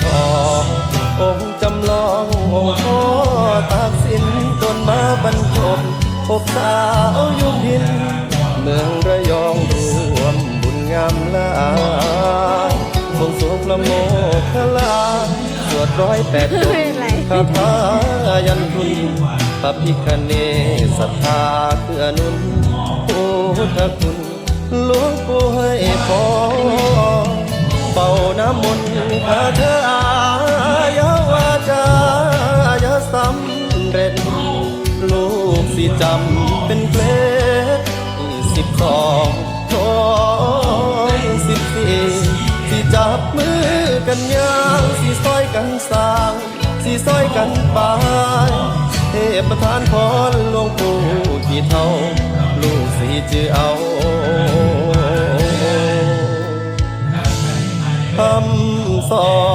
ຂໍອົງຈຳລອງອົງພໍ່ຕາກສິນ ຕົນມາບັນຈົບພົບສາວຢູ່ພິນ ເມືອງລະຍອງ ຮ່ວມບຸນງາມຫຼາຍ ບົວງສວງພະໂມກຂະລາ ສວດຮ້ອຍແປດຈົບ ຄາຖາຍັນຄຸນ ພະພິຄະເນດສັດທາເກື້ອໜູນ ພຸດທະຄຸນ ຫຼວງປູ່ໃຫ້ພອນ ເປົ່ານ້ຳມົນຄາຖາ ຢ່າວາຈາຢ່າສຳເລັດ ລູກຊິຈຳເປັນເກລັດ ສິບສອງ ທອງສິບສີ່ ຊິຈັບມືກັນຍ່າງ ຊິຊ່ອຍກັນສ້າງ ຊິຊ່ອຍກັນປາຍ ເທບປະທານພອນຫຼວງປູ່ຂີ້ເຖົ້າ ລູກຊິຈື່ເອົາຄຳສອນ.